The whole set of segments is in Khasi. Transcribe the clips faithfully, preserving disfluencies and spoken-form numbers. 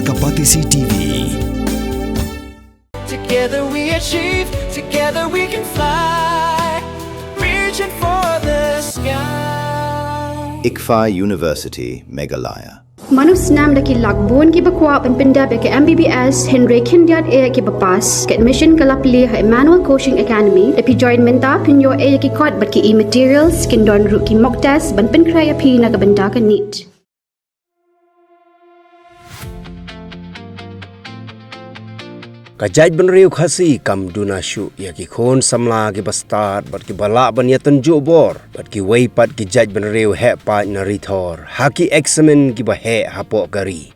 Ka Batesi T V. Together we achieve, together we can fly, reaching for the sky. ICFAI University, Meghalaya. Mano snam da ki lak bun kiba kwah ban pyndep ïa ka M B B S, hynrei khyndiat eh kiba pass. Ka admission ka la plie ha Emmanuel Coaching Academy. Da phi join mynta phin ïoh eh ïa ki kot bad ki e-materials, kin don ruh ki mock test ban pynkhreh ïa phi na ka bynta ka NEET. Ka jaitbynriew Khasi kam duna shuh ïa ki khun samla kiba stad bad kiba lah ban ïatynjuh bor bad kiwei pat ki jaitbynriew heh paid na ri Thor ha ki eksamin kiba heh hapoh ka ri.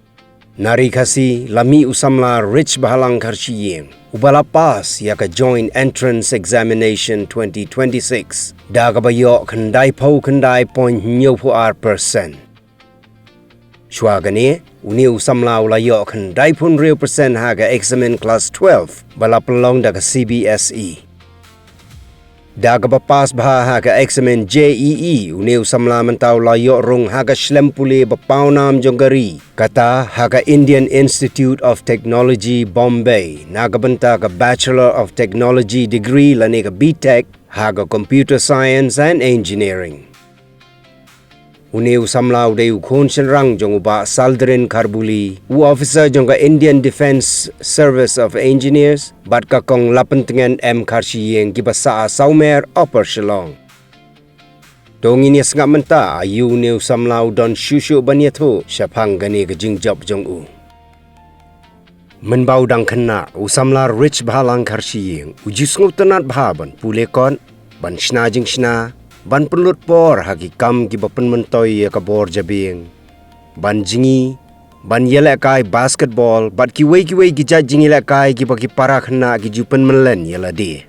Na ri Khasi la mih u samla Rich Bhalang Kharshiing, uba la pass ïa ka Joint Entrance Examination twenty twenty-six da kaba ïoh khyndai phew khyndai point hynñiew phew ar percent. Shuwa kane, une u samla u la ïoh khyndai phew hynriew percent ha ka eksamin klas twelve ba la pynlong da ka C B S E. Da kaba pass bha ha ka eksamin J E E, une u samla mynta u la ïoh rung ha ka shlem pule ba pawnam jong ka ri, kata ha ka Indian Institute of Technology, Bombay, na ka bynta ka Bachelor of Technology degree lane ka B Tech ha ka Computer Science and Engineering. Une u samla u dei u khun shynrang jong u Bah Saldrin Kharbuli, u officer jong ka Indian Defence Service of Engineers, bad ka Kong Lapyntngen M Kharshiing, kiba sah ha Sawmer, Upper Shillong. To ngin ïa sngap mynta aïu une u samla u don shuh shuh ban ïathuh shaphang kane ka jingjop jong u. Mynba u dang khynnah, u samla Rich Bhalang Kharshiing u ju sngewtynnad bha ban pule kot, ban shna jingshna, ban pynlut por ha ki kam kiba pynmyntoi ïa ka bor jabieng, ban jngi, ban ïalehkai basketball bad kiwei kiwei ki jait jingïalehkai kiba ki para khynnah ki ju pynmyllen ïa lade.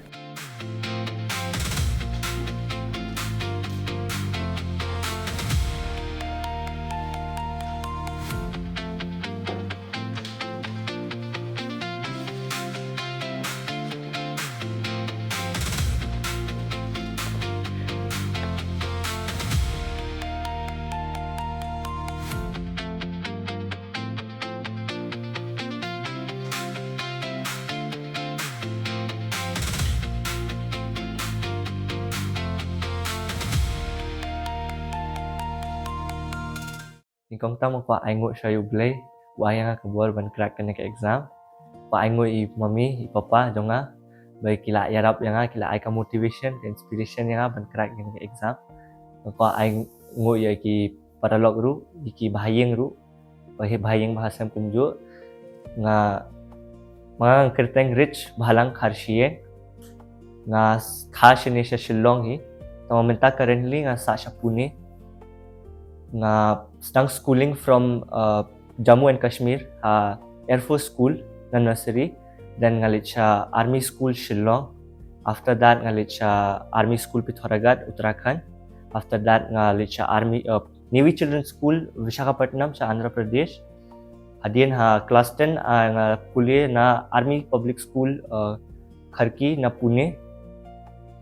Nyngkong tam nga kwah ai nguh sha U Blei, u ai ïa nga ka bor ban crack kane ka exam. Kwah ai nguh ïa i mummy, i papa jong nga, ba ki la ïarap ïa nga, ki la ai ka motivation, ka inspiration ïa nga ban crack kane ka exam. Nga kwah ai nguh ïa ki paralok ruh, ïa ki bahaïing ruh, ba ha bahaïing ba ha sem kumjuh. Nga, ma nga kyrteng Rich Bhalang Kharshiing. Nga s-, kha shane sha Shillong hi. Tangba mynta currently nga sah sha Pune. Nga sdang schooling from, uh, Jammu and Kashmir, uh, Air Force School, na nursery. Then nga leit sha Army School Shillong. After that nga leit sha Army School Pithoragarh, Uttarakhand. After that nga leit sha Army, uh, Navy Children's School Visakhapatnam sha Andhra Pradesh. Hadien ha class ten, uh, nga pule na Army Public School, uh, Kharki na Pune.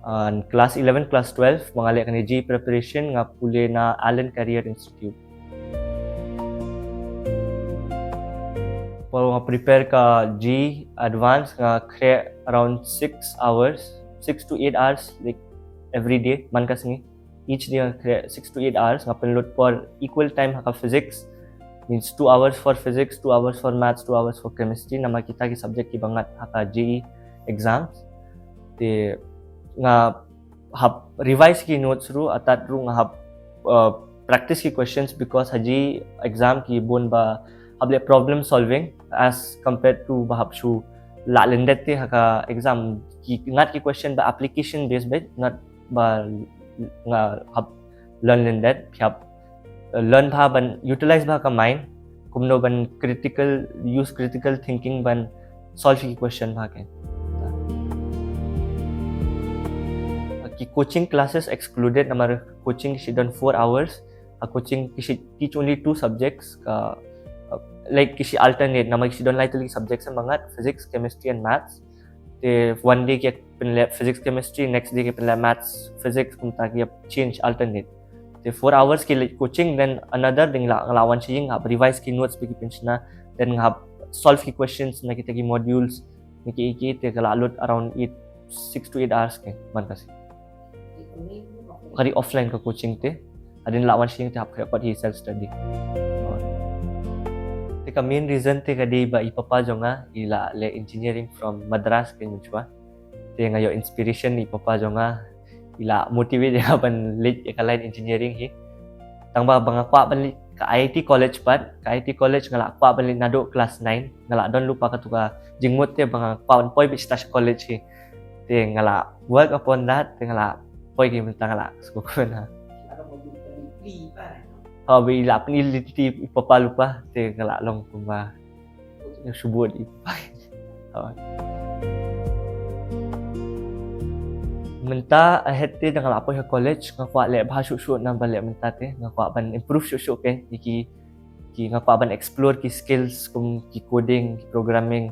And class eleven, class twelve, ma nga leh kane J E E preparation, nga pule na Allen Career Institute. Por nga prepare ka J E E Advance, nga khreh around six hours, six to eight hours, like, every day, man ka sngi. Each day nga khreh six to eight hours, nga pynlut por equal time ha ka physics. Means two hours for physics, two hours for maths, two hours for chemistry. Namar kita ki subject kiba ngat ha ka J E E exams. Te nga hap revise ki notes ruh, artat ruh nga hap, uh, practice ki questions, because ha J E E exam ki bun ba hap leh problem solving as compared to ba hap shu lah lyndet te ha ka exam. Ki ngat ki question ba application based beit, ngat ba nga hap learn lyndet, phi hap, uh, learn bha ban utilize bha ka mind, kumno ban critical, use critical thinking ban solve ki question bha ke. Ki coaching classes excluded, namar coaching ki shu don four hours, a coaching ki shu teach only two subjects, ka, uh, like, ki shu alternate, namar ki shu don lai tylli ki subjects ba ngat, physics, chemistry and maths. Te one day ki pynleh physics, chemistry, next day ki pynleh maths, physics, kumta ki change, alternate. Te four hours ki leit coaching, then another, then la, la wan sha ïing, hap revise ki notes ba ki pynshna, then hap solve ki questions na kita ki modules, na ki, ki, te ka la lut around eight, six to eight hours ke, man ka sngi. Ka dei offline ka coaching te. Hadien la wan sha ïing te hap khreh pat hi self study. Te ka main reason te ka dei ba i papa jong nga i la leh engineering from Madras ke mynshuwa. Te nga ïoh inspiration i papa jong nga, i la motivate ïa nga ban leit ïa ka line engineering hi. Tang ba, ba nga kwah ban leit ka I I T college pat, ka I I T college nga la kwah ban leit naduh class nine, nga la don lypa katu ka jingmut te ba nga kwah ban poi beit sha college hi. Te nga la work upon that, te nga la poi, ki mynta nga la sngewkmen ha. Ha, ba i la pynleit i papa lypa, te nga la long kumba ïa shu bud i papa. Ha. Mynta ahead te da nga la poi ha college, nga kwah leh bha shuh shuh namar leh mynta te, nga kwah ban improve shuh shuh ke, ïa ki, ki, nga kwah ban explore ki skills kum ki coding, ki programming,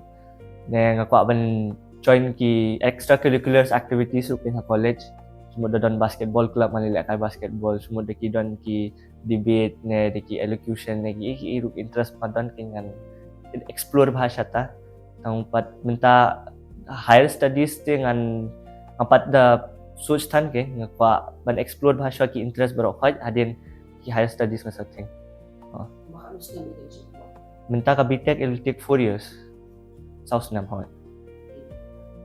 ne nga kwah ban join ki extracurriculars activities ruh ke ha college. Shu mut da don basketball club, nga leh kai basketball, shu mut da ki don ki debate ne da ki elocution ne ki, ki ruh interest ma don ki, ngan explore bha shata. Tang pat mynta higher studies te ngan, nga pat da soch than ke, nga kwah ban explore bha shuwa ki interest baroh khoit hadien ki higher studies nga sa teng. Mynta ka B Tech it'll take four years. Saw snem, hooid.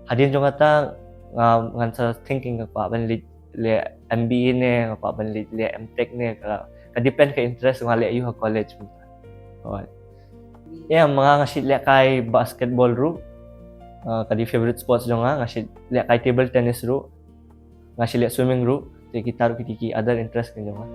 Hadien jong kata nga, ngan sa thinking nga kwah ban leh, leh M B A ne, nga kwah ban leh, leh M Tech ne, ka, ka depend ka interest nga leh aiu ha college mynta. Hooid. Ïa, ma nga nga shu leh kai basketball ruh. Ah, ka dei favorite sports jong nga, nga shu leh kai table tennis ruh. Nga shu leh swimming ruh, te kita ruh ki dei ki other interest ki jong nga.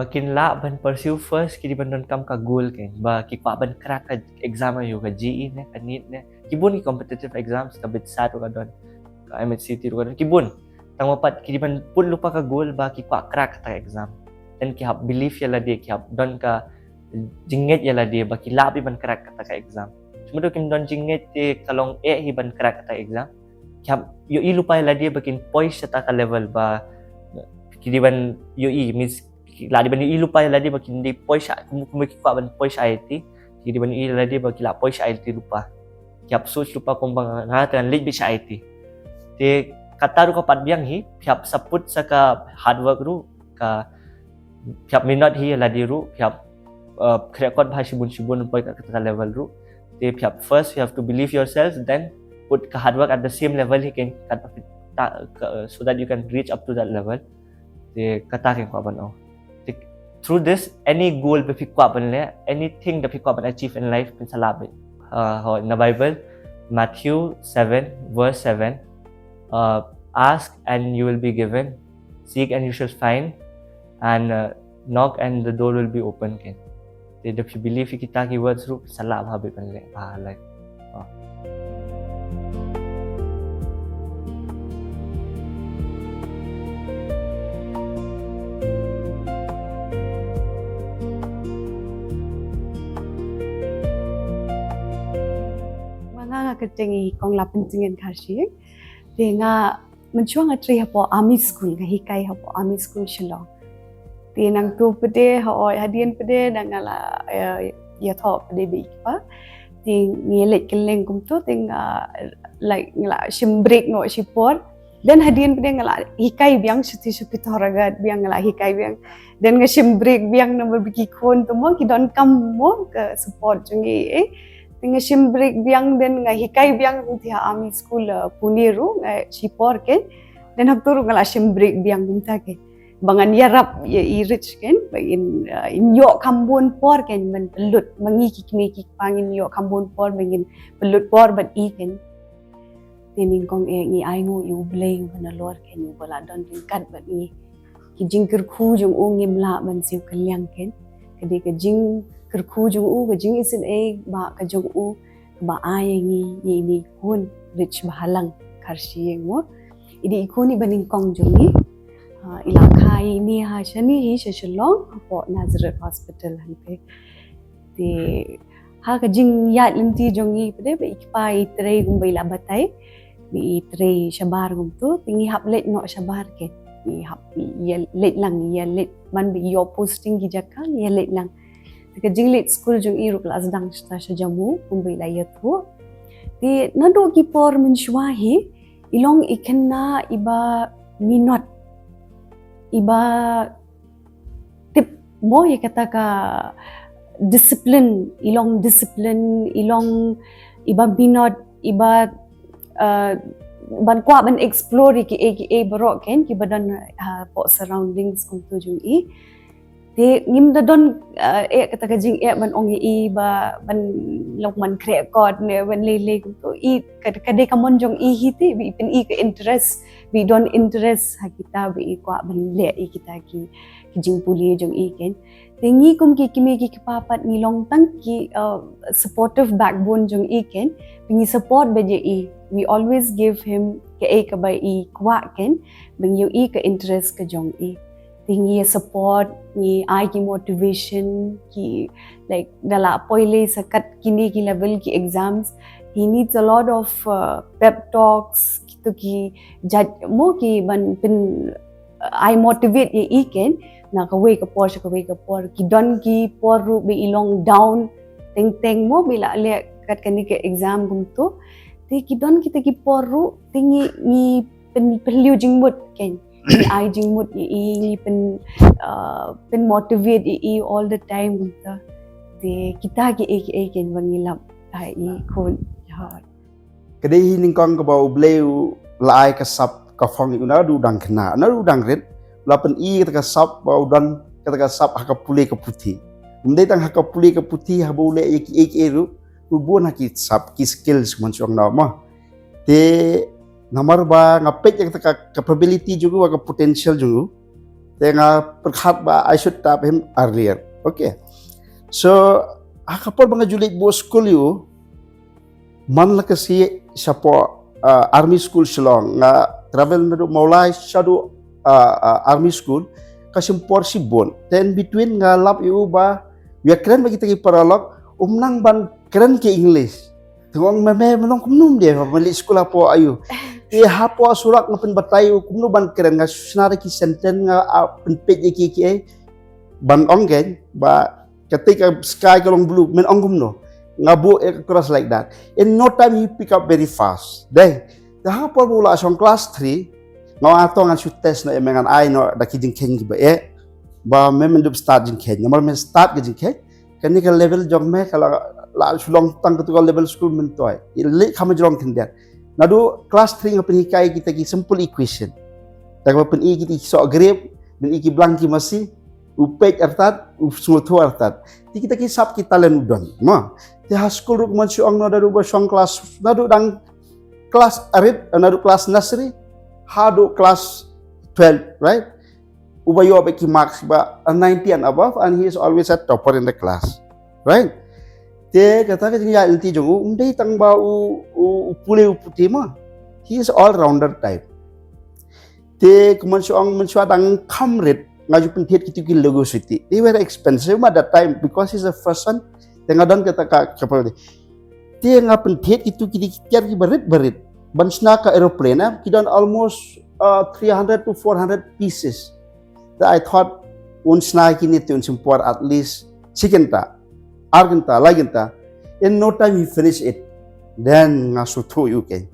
Ba kin lah ban pursue first, ki dei ban donkam ka goal ke, ba ki kwah ban crack ka exam aiu, ka J E ne, ka NEET ne, ki bun ki competitive exams, ka BITSAT ruh ka don, ka M H C T ruh ka don, ki bun. Tang ba pat ki dei ban put lypa ka goal ba ki kwah crack kata ka exam. Then ki hap believe ïa lade, ki hap don ka jingngeit ïa lade ba ki lah beit ban crack kata ka exam. Shu mut da kim don jingngeit te ka long eh hi ban crack kata ka exam. Ki hap ïohi lypa ïa lade ba kin poi shata ka level ba ki dei ban ïohi, means ki lah dei ban ïohi lypa ïa lade ba kin dei poi sha, kum, kum ki kwah ban poi sha I I T, ki dei ban ïohi ïa lade ba ki lah poi sha I I T lypa. Ki hap soch lypa kumba nga, nga te ngan leit beit sha I I T. Te kata ruh ka pat biang hi, phi hap support sa ka hard work ruh, ka phi hap mehnat hi ïa lade ruh, phi hap, uh, khreh kot bha shibun shibun poi ka, kata ka level ruh. Te phi hap, first you have to believe yourself, then put ka hard work at the same level hi ken, kat, ta, ka, so that you can reach up to that level. Te kata ken kwah ban ong. Te through this, any goal ba phi kwah ban leh, anything da phi kwah ban achieve in life, phin sa lah beit. Uh, ho, na Bible, Matthew seven verse seven, uh, "Ask and you will be given, seek and you shall find, and, uh, knock and the door will be open," ken. Te da phi believe ïa kita ki words ruh, sa lah bha beit ban leh bha, like. Oh. Ma nga, nga kyrteng i Kong Lapentyngen Kharshi. Te nga, mynshuwa nga trei hapoh Army School, nga hikai hapoh Army School Shillong. Te nangtu pat de, hooid, hadien pat de da nga la, eh, ïathoh pat de bad i kpa. Te ngi leit kylleng kumtu, te nga, like, nga la shim break noh shipor. Then hadien pat de nga la hikai biang, shuti shuti Pithoragat biang, nga la hikai biang. Then nga shim break biang namar ba ki khun tu mo ki donkam mo ka support jong ngi, eh. Te nga shim break biang, then nga hikai biang kumta ha Army School, uh, Pune ruh, nga shipor ken. Then hangtu ruh nga la shim break biang kumta ken. Ba ngan ïarap ïa i Rich ken, ba in, uh, in ïoh kham bun por ken ban pynlut, ma ngi ki kmie ki kpa ngin ïoh kham bun por ba ngin pynlut por bad i ken. Te nyngkong eh ngi ainguh ïa U Blei uba nalor ken, uba la don ryngkat bad ngi. Ki jingkyrkhu jong u ngim lah ban siew kylliang ken. Ka dei ka jingkyrkhu jong u, ka jingisynei ba ka jong u, kaba ai ïa ngi, ïa i khun Rich Bahalang. Arshi ïeng mo. I dei i khun iba nyngkong jong ngi. Ah, i la kha ïa ine ha shane hi sha Shillong, hapoh Nazareth Hospital hangtei. Te ha ka jingïaid lynti jong ngi pat de ba i kpa i trei kumba i la batai. Ba i trei shabar kumto, te ngi hap leit noh shabar keiñ. Ngi hap ïa leit lang, ïa leit man ba i ïoh posting ki jaka, ïa leit lang. Te ka jingleit skul jong i ruh ka la sdang shata sha Jammu, kumba i la ïathuh. Te naduh ki por mynshuwa hi, i long i khynnah iba minot, iba tip mo ïa kata ka discipline, i long discipline, i long iba minot, iba, uh, ban kwah ban explore ïa kiei kiei baroh keiñ kiba don hapoh surroundings kumto jong i. Te ngim da don, uh, eh, kata ka jingeh ban ong ïa i ba ban long ban khreh kot ne ban lei lei kumto. I ka, ka dei ka mon jong i hi te, ba i pyni ka interest, ba i don interest ha kita, ba i kwah ban leh ïa kita ki, ki jingpule jong i keiñ. Te ngi kum ki kmie ki kpa pat ngi long tang ki, uh, supportive backbone jong i keiñ. Ba ngi support beit ïa i. We always give him kaei kaba i kwah keiñ. Ba ngi ïohi ka interest ka jong i. Te ngi support, ngi ai ki motivation, ki, like, da la poi lei sa kat kine ki level ki exams, he needs a lot of, uh, pep talks, kito ki jait mo ki ban pyn, uh, ai motivate ïa i keiñ, na kawei ka por sha kawei ka por, ki don ki por ruh ba i long down teng teng mo ba i la leh kat kane ka exam kumto. Te ki don kita ki por ruh, te ngi, ngi pyn, pynliew jingmut keiñ. Ngi ai jingmut ïa i, ngi pyn, uh, pyn motivate ïa i all the time kumta. Te kita kiei kiei keiñ ba ngi lap ha i khun. Ka dei hi nyngkong kaba U Blei u la ai ka sap ka phong ïa u naduh u dang khynnah, naduh u dang rit, u la pyni kata ka sap ba u don kata ka sap ha ka pule ka puthi. Ym dei tang ha ka pule ka puthi, haba u leh ïa kiei kiei ruh u bun ha ki sap, ki skills, mon shu ong na mo. Te namar ba nga peit ïa kata ka capability jong u, ka potential jong u. Te nga pyrkhat ba I should tap him earlier. Okay. So ha ka por ba nga ju leit buh skul ïa u, man la ka sngi shapoh, uh, Army School Shillong, nga travel naduh Mawlai shaduh, uh, uh, Army School, ka shim por shibun. Te in between nga lap ïa u ba u ïakren bad kita ki paralok, um nang ban kren ki English. Te nga ong, me, me, me long kumno, ym dei, me leit skul hapoh aïu? Te hapoh surok nga pynbatai ïa u kumno ban kren, nga shna da ki sentence, nga, ah, pynpeit ïa kiei kiei ban ong keiñ ba kata ka sky ka long blue, men ong kumno? Nga buh ïa ka cross like that. In no time he pick up very fast. Dei. Te ha por ba u la shong class three, nga ong, ah, to ngan shu test noh ïa me, ngan ai noh da ki jingkheiñ kiba eh, ba me, men dup start jingkheiñ. Namar men start ka jingkheiñ, kane ka level jong me ka la, la shu long tang katu ka level skul myntoi. Leit kham jrong khyndiat. Naduh class three nga pynhikai kita ki simple equation. Te kaba pyni kita ki soh grape, pyni ki blang ki masi, u peit artat, u sngewthuh artat. Te kita ki sap ki talent u don. Mo. Te ha skul ruh, mon shu ong, naduh ba shong class, naduh dang class eight, naduh class nursery haduh class twelve, right? Uba ïoh bad ki marks ba a ninety and above, and he is always a topper in the class, right? Te kata ka jingïaid lynti jong u, ym dei tang ba u, u, u pule u puthi mo. He is all rounder type. Te ka mon shu ong, mon shu dang kham rit, nga ju pynthied kitu ki Lego City. They were expensive at that time because he's a first son. Te nga don kata ka, ka Te nga pynthied kitu ki dei ki tiar kiba rit ba rit. Ban shna ka aeroplane, eh, ki don almost, uh, three hundred to four hundred pieces. Te I thought, un shna kine te un shim por at least shi kynta, ar kynta, lai kynta. In no time he finish it. Then nga sngewthuh ïa u keiñ.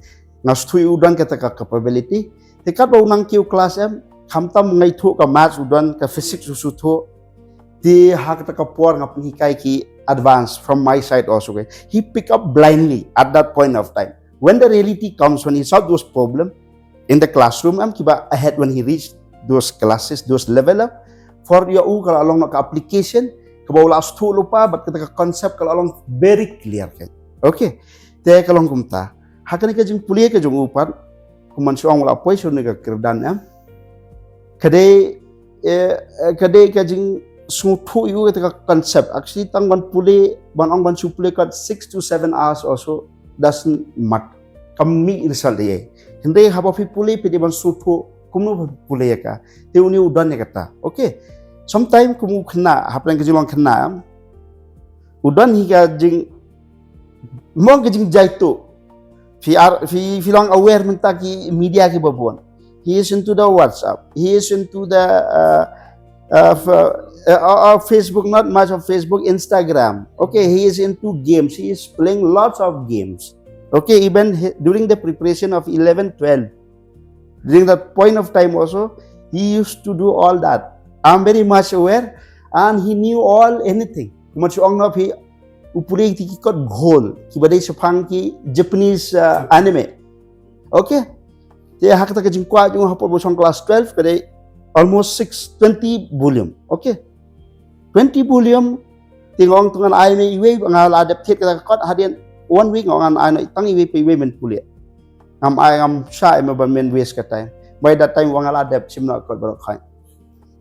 Nga sngewthuh ïa u don kata ka capability. Te katba u nang kiew class em, khamtam nga ithuh ka maths u don, ka physics u sngewthuh. Te ha kata ka por nga pynhikai ki advance from my side also, okay. He pick up blindly at that point of time. When the reality comes, when he solve those problem in the classroom, em, kiba ahead when he reach those classes, those level up, for ïa u ka la long ka application, kaba u la sngewthuh lypa, bad kata ka concept ka la long very clear, okay. Okay. Te ka long kumta. Ha kane ka jingpule ka jong u pat, kumba shu ong, u la poi sha une ka kyrdan, em. Ka dei, eh, eh, ka dei ka jingsngewthuh ïa u kata ka concept. Actually, tang ban pule, ban ong ban shu pule ka six to seven hours also doesn't matter. Kam mih result ïa. Hynrei haba phi pule phi dei ban sngewthuh kumno ba phi pule ïa ka. Te une u don ïa kata. Okay. Sometime kum u khynnah, hapdeng ka jinglong khynnah, u don hi ka jing, mong ka jingjaituh. Phi ar, phi, phi long aware mynta ki media kiba bun. He is into the WhatsApp. He is into the uh, uh, f- uh, uh, uh, Facebook, not much of Facebook, Instagram. Okay, he is into games. He is playing lots of games. Okay, even he, during the preparation of eleven, twelve, during that point of time also, he used to do all that. I'm very much aware, and he knew all anything. Kumba shu ong noh phi, u pule ïa ki kot Ghole, kiba dei shaphang ki Japanese uh, anime. Okay? Te ha kata ka jingkwah jong u, ha por ba u shong class twelve, ka dei almost six, twenty volume. Okay? Twenty volume, te nga ong to ngan ai ne iwei, nga la dep thied kata ka kot, hadien one week nga ong ngan ai ne tang iwei pa iwei men pule. Ngam ai, ngam shah ïa me ban men waste ka time. By that time u ong nga la dep shim noh kot baroh khoit.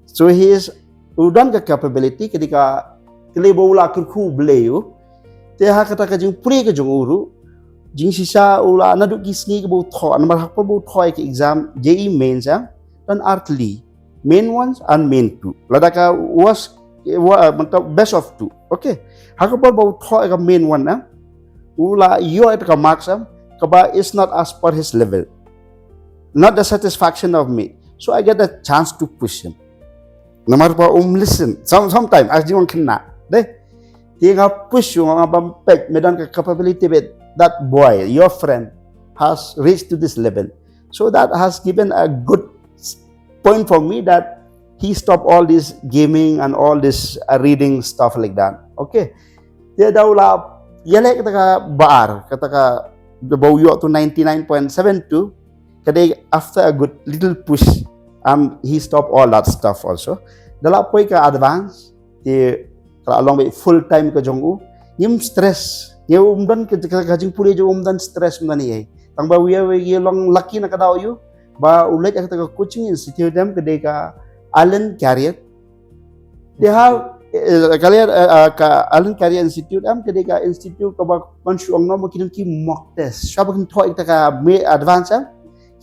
So he is, u don ka capability, ka dei ka, ka dei ba u la kyrkhu u Blei u. Te ha kata ka jingpule ka jong u ruh, jingshisha u la, naduh ki sngi kiba u thoh, namar ha por ba u thoh ïa ka exam J E E mains, eh, don ar tylli, main one and main two. Lada ka worst, wa, matlab best of two. Okay. Ha ka por ba u thoh ïa ka main one, eh, u la ïoh ïa ka marks, eh, kaba is not as per his level. Not the satisfaction of me. So I get a chance to push him. Namar ba um listen. Some, sometimes, as you can, dei. Te nga push u, nga ban peit, me don ka capability ba that boy, your friend, has reached to this level. So that has given a good s- point for me that he stopped all this gaming and all this uh, reading stuff like that. Okay. Te da u la ïaleh kata ka bar, kata ka, ba u ïoh to ninety-nine point seven two, ka dei after a good little push, um, he stopped all that stuff also. Da la poi ka advance, te ka la long beit full time ka jong u. Ngim stress. Ngi um don ka, ka, ka jingpule jong u um don stress um don ei. Tang ba u ïa, u ïa long lucky na ka daw ïa u ba u leit ha kata ka coaching institute em, ka dei ka Allen Career. They have, eh, ka dei, eh, eh, ka Allen Career Institute em, ka dei ka institute kaba, ban shu ong noh, ma ki don ki mock test. Shuwa ba kin thoh ïa kata ka main advance em,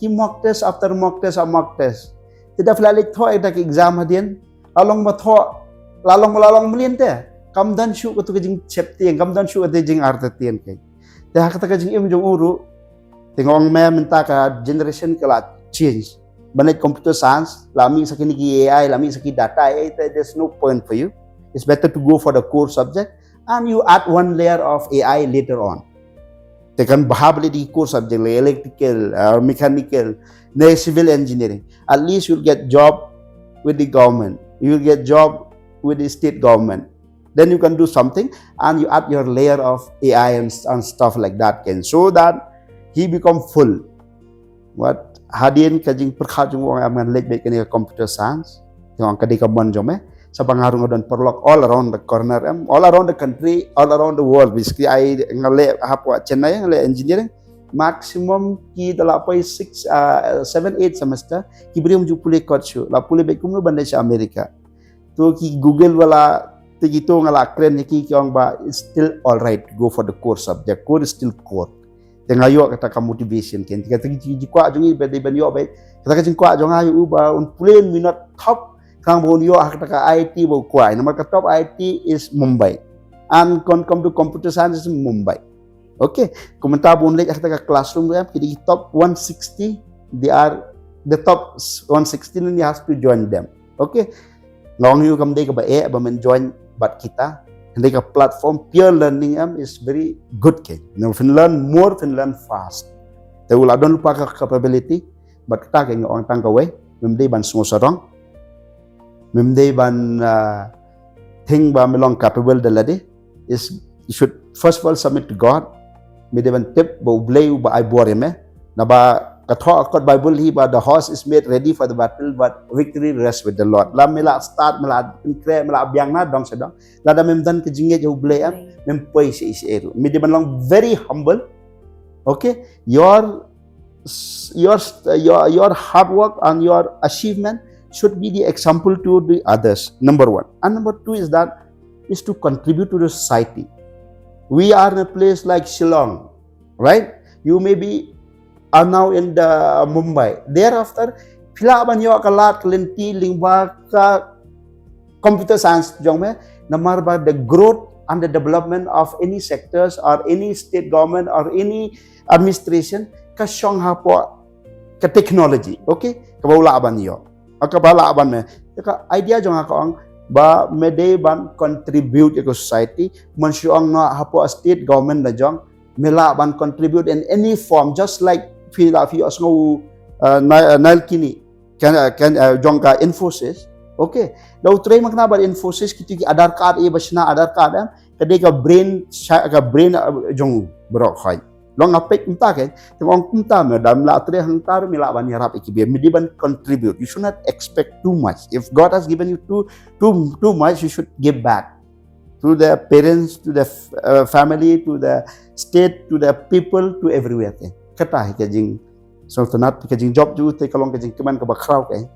ki mock test after mock test after mock test. Te da phi la leit thoh ïa kata ka exam hadien, la long ba thoh, la long, la long mlien te. Kam don shuh katu ka jingsheptieng, kam don shuh katu ka jingartatien keiñ. Te ha kata ka jingim jong u ruh, te nga ong ma mynta ka generation ka la change. Ban leit computer science, la mih sa kine ki A I, la mih sa ki data A I, te there's no point for you. It's better to go for the core subject and you add one layer of A I later on. Te kan bha balei ki core subject, like electrical, uh, mechanical, ne civil engineering. At least you'll get job with the government. You'll get job with the state government. Then you can do something and you add your layer of A I and, and stuff like that, can, so that he become full. Wat hadien ka jingpyrkhat jong u, ong em ngan leit beit kane ka computer science. Te ong ka dei ka mon jong me. Sa ba nga ruh nga don paralok all around the corner em, all around the country, all around the world. Basically, I nga leh hapoh Chennai, nga leh engineering. Maximum ki da la poi six, uh, seven, eight semester, ki briew ym ju pule kot shuh. La pule beit kumno ban leit sha America. To ki Google wala, te kito nga la kren ïa ki, ki ong ba it's still all right to go for the core subject. Core is still core. Te nga ïoh kata ka motivation, ken. Te kata ka jingkwah jong ngi ba dei ban ïoh beit. Kata ka jingkwah jong nga ïa u ba un pule, un minot top, khnang ba un ïoh ha kata ka I I T ba u kwah. Namar ka top I I T is Mumbai. And kon come to computer science is Mumbai. Okay. Kumta ba un leit ha kata ka classroom ruh em, ki dei top one sixty, they are the top one sixty, and he has to join them. Okay. Nga ong ïa u kam dei kaba eh ba men join bad kita. Hynrei ka platform peer learning em is very good, ke. Now phin learn more, phin learn fast. Te u la don lypa ka capability, bad kata ke nga ong tang kawei, mem dei ban sngewsarong. Mem dei ban, uh, think ba me long capable da lade. Is, you should first of all submit to God. Me dei ban tip ba U Blei uba ai bor ïa me. Naba ka thoh ha kot Bible hi ba the horse is made ready for the battle, but victory rests with the Lord. La me la start, me la pynkhreh, me la biang na dong sha dong, lada mem don ka jingngeit ïa U Blei em, mem poi sha i sha i ruh. Me dei ban long very humble. Okay, your s- your s- your your hard work and your achievement should be the example to the others, number one. And number two is that is to contribute to the society. We are in a place like Shillong, right? You may be are now in the Mumbai. Thereafter, phi lah ban ïoh ka lad ka lynti lyngba ka computer science jong me, namar ba the growth and the development of any sectors or any state government or any administration ka shong hapoh ka technology, okay? Kaba u lah ban ïoh. Kaba lah ban me. Ka idea jong nga ka ong ba me dei ban contribute ïa ka society, man shu ong noh hapoh state government la jong, me lah ban contribute in any form, just like phi lah phi ïohsngew, uh, Ni-, uh, Nile Kini, kan, uh, kan, uh, jong ka Infosys. Okay. Da u trei ma kane ba Infosys, kito ki Aadhaar card, ïa ba shna Aadhaar card, em, ka dei ka brain, sha-, ka brain, uh, jong u baroh khoit. Long nga peit mynta ke, te ong mynta me, da me lah trei hangta ruh me lah ban ïarap ïa ki briew, me dei ban contribute. You should not expect too much. If God has given you too, too, too much, you should give back to the parents, to the f-, uh, family, to the state, to the people, to everywhere. Te kata hi ka jingshongthait, ka jingjop jong u te ka long ka jingkmen kaba khraw, eh.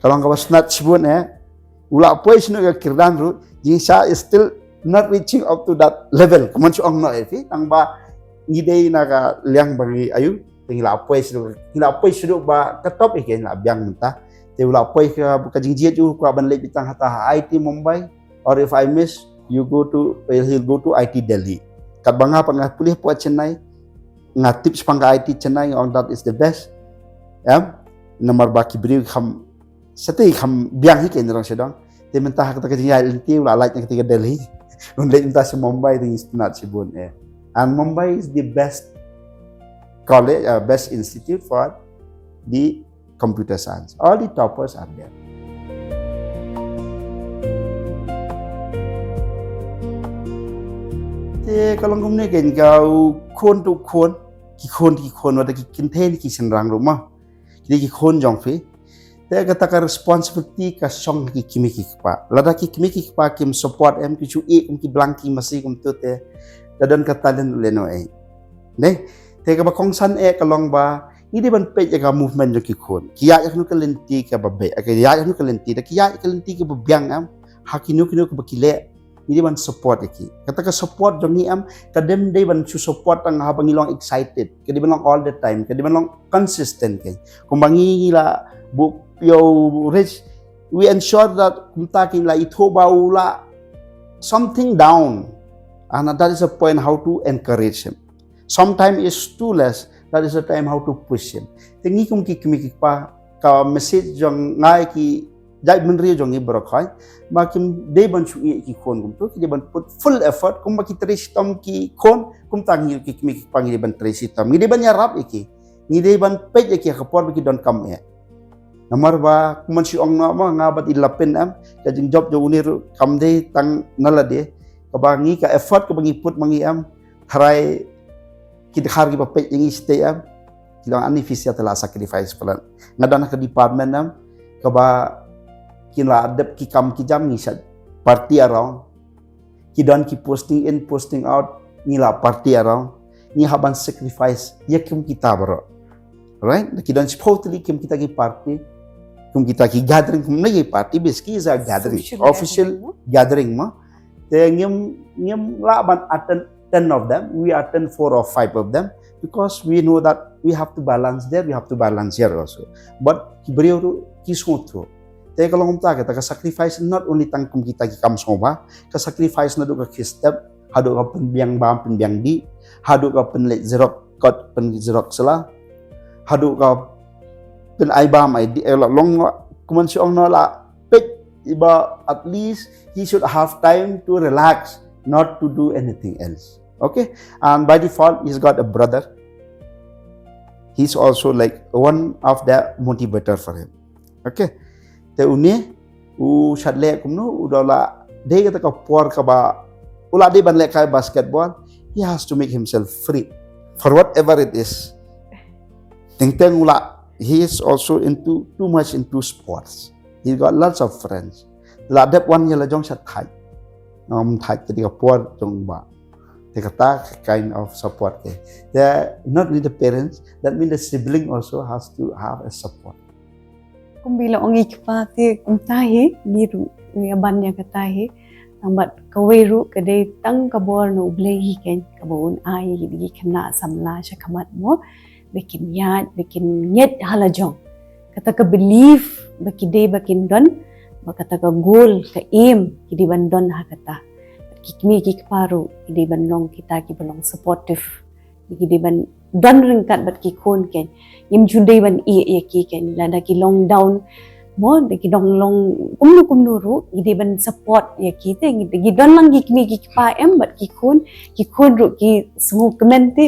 Ka long kaba sngewtynnat shibun, eh. U la poi sha kane ka kyrdan ruh, jingshah is still not reaching up to that level. Ka mon shu ong noh, eh, phi, tang ba ngi dei na ka liang ba ngi ayu, te ngi la poi sha, ngi la poi sha ba ka top, eh, ngi la biang mynta. Te u la poi ka, ka jingjied jong u, kwah ban leit beit tang hata ha I T Mumbai, or if I miss, you go to, he'll go to I T Delhi. Katba nga pat nga pule hapoh Chennai, nga tip shaphang ka I T Chennai, nga ong that is the best. Em, namar ba ki briew kham, shatei kham biang hi, kein rong sha dong. Te mynta ha kata ka jingïaid lynti u la lait na kata ka Delhi. Un leit mynta sha Mumbai, te ngi sngewtynnat shibun, eh. And Mumbai is the best college, uh, best institute for the computer science. All the toppers are there. Te ka long kumne, kein ka u khun tu khun, ki khun, ki khun, wat ki kynthei ki shynrang ruh ma. Ki dei ki khun jong phi. Te kata ka responsibility ka shong ki kmie ki kpa. Lada ki kmie ki kpa kim support em, ki shu ïeh kum ki blang ki masi kumtu te, da don ka talent lehnoh, eh. Ne? Te kaba kongsan, eh, ka long ba ngi dei ban peit ïa ka movement jong ki khun. Ki ïaid ïa kano ka lynti kaba beh, ki ïaid ïa kano ka lynti, da ki ïaid ïa ka lynti kaba biang, em, ha kino kino kaba ki leh, ngi dei ban support ïa ki. Kata ka support jong ngi, em, kam dei ban shu support tang haba ngi long excited. Ka dei ban long all the time, ka dei ban long consistent, kein. Kumba ngi la buh ïa u Rich, we ensure that kumta kein la ithuh ba u la something down. And that is a point how to encourage him. Sometimes it's too less, that is the time how to push him. Te ngi kum ki kmie ki kpa, ka message jong nga ïa ki jaitbynriew jong ngi baroh khoit, ba kim dei ban shu ïeh ki khun kumtu, ki dei ban put full effort, kumba ki trei shitom ki khun, kumta ngi ki kmie ki kpa ngi dei ban trei shitom, ngi dei ban ïarap ïa ki, ngi dei ban peit ïa ki ha ka por ba ki donkam eh. Namar ba, kum mon shu ong noh ma, nga bad i Lapin, em, ka jingjop jong une ruh kam dei tang na lade, kaba ngi ka effort kaba ngi put ma ngi, em, tharai ki dkhar kiba peit ïa ngi shatei, em, ki long ani phi sha te la sacrifice palat. Nga don ha ka department, em, kaba kin la dep ki kam ki jam ngi shait party around. Ki don ki posting in, posting out, ngi la party around. Ngi hap ban sacrifice ïa kum kita baroh. Right? Ki don shiphew tylli kum kita ki party, kum kita ki gathering, kum ne ki party, basically is a gathering, social official gathering, no? Gathering ma. Te ngim, ngim lah ban attend ten of them, we attend four or five of them, because we know that we have to balance there, we have to balance here also. But ki briew ruh ki sngewthuh. Te ka long kumta, kata ka sacrifice not only tang kum kita ki kam sngewbha, ka sacrifice naduh ka khie step, haduh ka pynbiang bam pynbiang dih, haduh ka pynleit xerox kot pynxerox sla, haduh ka pynai bam ai dih, eh, la long, kum mon shu ong noh, la peit ba at least he should have time to relax, not to do anything else. Okay? And by default, he's got a brother. He's also like one of the motivator for him. Okay? Te une, u shait leh kumno, u da la dei kata ka por kaba u la dei ban lehkai basketball, he has to make himself free for whatever it is. Teng teng u la, he is also into, too much into sports. He got lots of friends. La dep wan ïa la jong sha thait. Ym thait, te dei ka por jong ba. Te kata ka kind of support te. Te not only the parents, that means the sibling also has to have a support. Kumba la ong i kpa te kumta hi, ngi ruh ngi ban ïa kata hi. Tang bad kawei ruh ka dei tang ka bor na U Blei hi, kein, kaba un ai ïa ki khynnah samla sha khmat mo. ba kin ïaid, ba kin ngeit ha la jong. Kata ka belief ba ki dei ba kin don, ba kata ka goal, ka aim, ki dei ban don ha kata. Ki kmie ki kpa ruh ki dei ban long kita kiba long supportive. Ki dei ban don ryngkat bad ki khun kein. Ngim ju dei ban ïeh ïa ki kein, lada ki long down, mo, da ki dang long kumno kumno ruh, ki dei ban support ïa ki te. Ki don lang ki kmie ki kpa em bad ki khun, ki khun ruh ki sngewkmen te.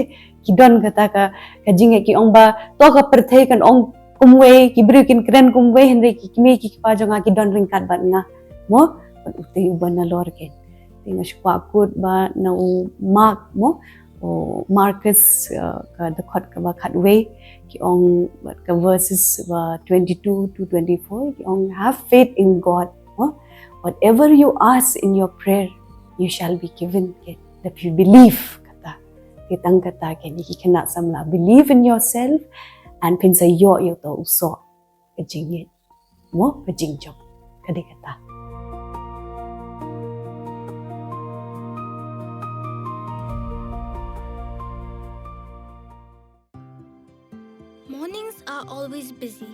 Ki don kata ka, ka jingeh, ki ong ba to ka pyrthei kan ong kumwei, ki briew kin kren kumwei, hynrei ki kmie ki kpa jong nga ki don ryngkat bad nga, mo. Bad utai uba nalor kein. Te nga shu kwah kut ba na u Mark, mo, u Markus, uh, ka dkhot kaba khatwei, ki ong, bad ka verses ba twenty-two to twenty-four, ki ong, "Have faith in God, mo. Whatever you ask in your prayer, you shall be given," kein. If you believe, kata. Te tang kata kein, ki khynnah samla, believe in yourself, and phin sa ïoh ïa uto u soh, ka jingngeit, mo, ka jingjop. Ka dei kata. Mornings are always busy.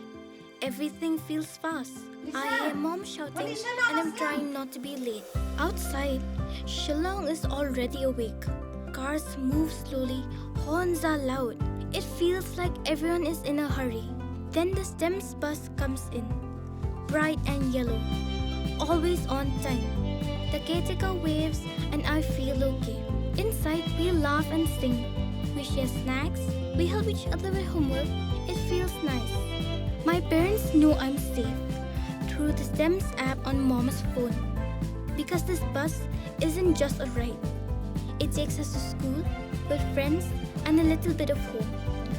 Everything feels fast. I hear mom shouting and I'm trying not to be late. Outside, Shillong is already awake. Cars move slowly, horns are loud. It feels like everyone is in a hurry. Then the STEMS bus comes in. Bright and yellow. Always on time. The caretaker waves and I feel okay. Inside, we laugh and sing. We share snacks. We help each other with homework. It feels nice. My parents know I'm safe through the STEMS app on mom's phone. Because this bus isn't just a ride. It takes us to school, with friends, and a little bit of home.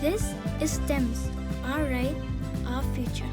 This is STEMS, our ride, our future.